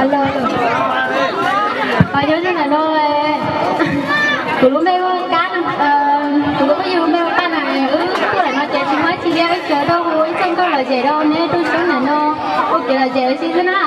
Yog li ntawd no, kuv lub npe hu Kab, kuv lub npe hu Kab na, wb tuaj ntawm no ces tsis muaj ib txhia liab ib cawv tuaj hu ib txhia nkauj lom zem rau neb tuaj sub ntawm no ua kev lom zem ua si xwb na.